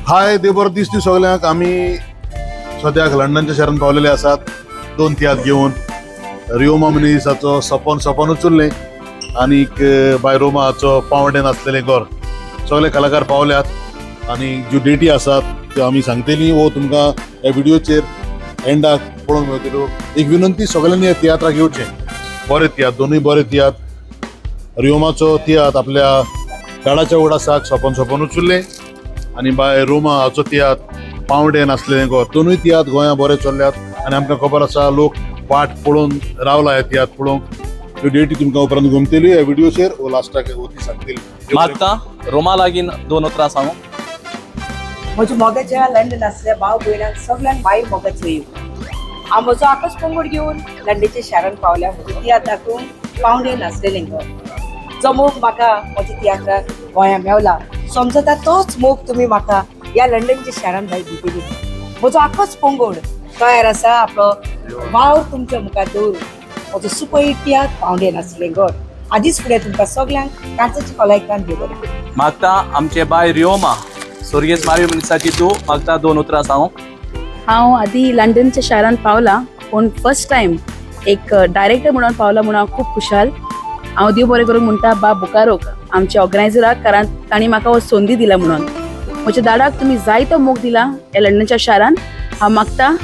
हाय, देव बरो दीस दी सगल्यांक. आमी सद्याक लंडनच्या शहरान पावलेले आसात दोन तियात्र घेवन. रियोमा मिनेझीसाचो सपन सपनूच उरलें आनीक बाय रोमाचो पावंडे नासलेलें घर. सगळे कलाकार पावल्यात आनी ज्यो डेटी आसात त्यो आमी सांगतली वो तुमकां ह्या व्हिडियोचेर एंडाक पळोवंक मेळटल्यो. एक विनंती, सगळ्यांनी ह्या तियात्राक येवचें. बरे तियात्र, दोनूय बरे तियात्र. रियोमाचो तियात्र आपल्या डाडाच्या उगडासाक सपन सपनूच उरलें आनी बाय रोमा हाचो तियात्र पावंडे नासलें घर. दोनूय तियात्र गोंया बरे चल्ल्यात आनी आमकां खबर आसा, लोक वाट पळोवन रावला ह्या तियात्र पळोवंक. ह्यो डेटी तुमकां उपरांत घुमतली ह्या व्हिडियोचेर वो लास्टाक ती सांगतली. मागता रोमा लागीं दोन उतरां सांगू. म्हज्या मोगाच्या लंडन आसल्या भाव भयणांक सगल्यांक बाई मोगाचो येव. हांव म्हजो आकच पंगड घेवन लंडनच्या शारान पावल्या म्हजो तियात्र दाखोवन, पावंडे नासलेलें घर. जो मोग म्हाका म्हज्या तियात्राक गोंया मेवला, समजता तोच मोग तुमी म्हाका ह्या लंडनच्या शारान बाय दितली. म्हजो आकोच पंगड तयार आसा आपलो वावर तुमच्या मुखार दवरून म्हजो सुपर हिट तियात्र पावंडे नासलें घर. आदींच फुडें तुमकां सगल्यांक कांचाची खोलायकान देव बरें करूं. मागता आमचे बाय रियोमा, स्वर्गेस्त मारियो मिनिसाची तूं मागता दोन उतरां सांगू. हांव आदी लंडनच्या शारान पावला, पूण फर्स्ट टायम एक डायरेक्टर म्हणून पावला म्हणून हांव खूब खुशाल. हांव देव बरें करूंक म्हणटा बाब बुकारोक, आमच्या ऑर्गनायझराक, कारण तांणी म्हाका हो संदी दिला म्हणून. म्हज्या दादाक तुमी जायतो मोग दिला ह्या लंडनच्या शारान. हांव मागता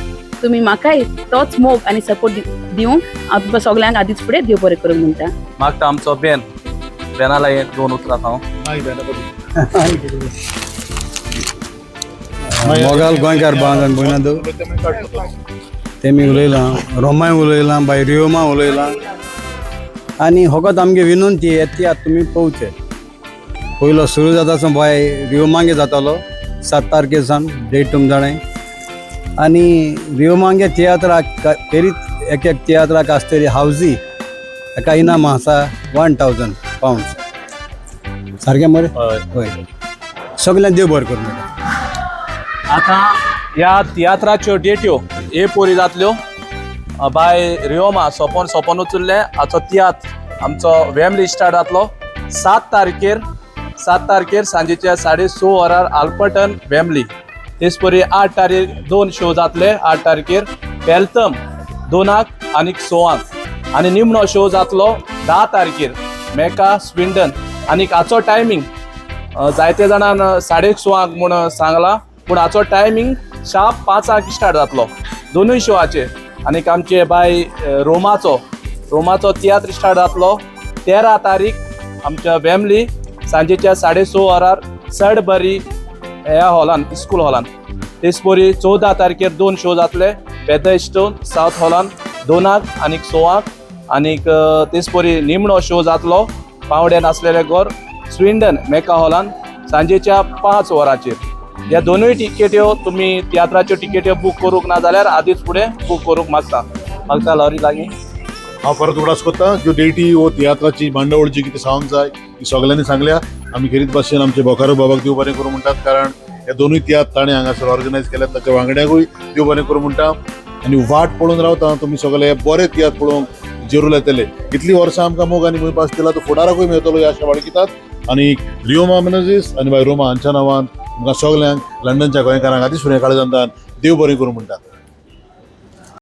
तुमी म्हाकाय तोच मोग आनी सपोर्ट दिवंक. हांव तुमकां सगल्यांक आदींच फुडें देव बरें करूंक म्हणटा. मागता आमचो बेन, बेना लागीं दोन उतरां सांगू. मोगाल गोंयकार बांद भयणा, तेमी उलयलां, रोमाय उलयलां, बाय रियोमा उलयलां आनी फकत आमगे विनंती, हे तियात्र तुमी पळोवचे. पयलो सुरू जाता बाय रियोमांगे जातालो 7 तारखे सावन, डेट तुम जाणाय. आनी रियोमांगे तियात्राक फेरीत एक एक तियात्राक आसतली हावजी, एका इनाम आसा 1000 पावंड्स. सारकें मरे? हय. सगळ्यांक देव बरें करूं बेटा. आतां ह्या तियात्राच्यो डेट्यो हे पोरी जातल्यो. बाय रियोमा सोपोन सोपोन उचल्लें हाचो तियात्र आमचो वेमली स्टार्ट जातलो 7 तारखेर, 7 तारखेर सांजेच्या 6:30 वरार आल्पटन वेमली. तेच परी 8 तारीख दोन शो जातले. 8 तारखेर वेलथम 2 आनी 6 आंक आनी निमणो शो जातलो 10 तारखेर मेका स्विंडन. आनीक हाचो टायमींग जायते जाणान 6:30 आंक म्हूण सांगलां, पूण हाचो टायमींग शार्प 5 आंक स्टार्ट जातलो दोनूय शोआचेर. आनीक आमचे बाय रोमाचो तियात्र स्टार्ट जातलो 13 तारीख आमच्या वेमली सांजेच्या 6:30 वरार सडबरी ह्या हॉलान, स्कूल हॉलान. तेच परी 14 तारखेर दोन शो जातले बेदस्टोन सावथ हॉलान 2 आंक आनीक 6 आंक. आनीक तेच परी निमणो शो जातलो पावड्यान आसलेले घर स्विंडन मेका हॉलान सांजेच्या 5 वरांचेर. ह्या दोनूय टिकेट्यो तुमी तियात्राच्यो टिकेट्यो बूक करूंक ना जाल्यार आदींच फुडें बूक करूंक मागता. मागता लॉरी लागीं. हांव परत उगडास करता, ज्यो डेटी वो तियात्राची मांडावळ जी कितें सांगूंक जाय ती सगल्यांनी सांगल्या. आमी खेरीत भाशेन आमचे बोकारो बाबाक देव बरें करूं म्हणटात, कारण हे दोनूय तियात्र ताणें हांगासर ऑर्गनायज केल्यात. ताच्या वांगड्याकूय देव बरें करूं म्हणटा आनी वाट पळोवन रावता तुमी सगळे बरे तियात्र पळोवंक जरूर येतले. इतलीं वर्सां आमकां मोग आनी मोयपास दिला तो फुडाराकूय मेळटलो ह्या आशा बाळगितात आनी रियोमा मिनेझीस आनी बाय रोमा हांच्या नांवान तुमकां सगल्यांक लंडनच्या गोंयकारांक आदी सुर्या काळजांतान देव बरें करूं म्हणटात.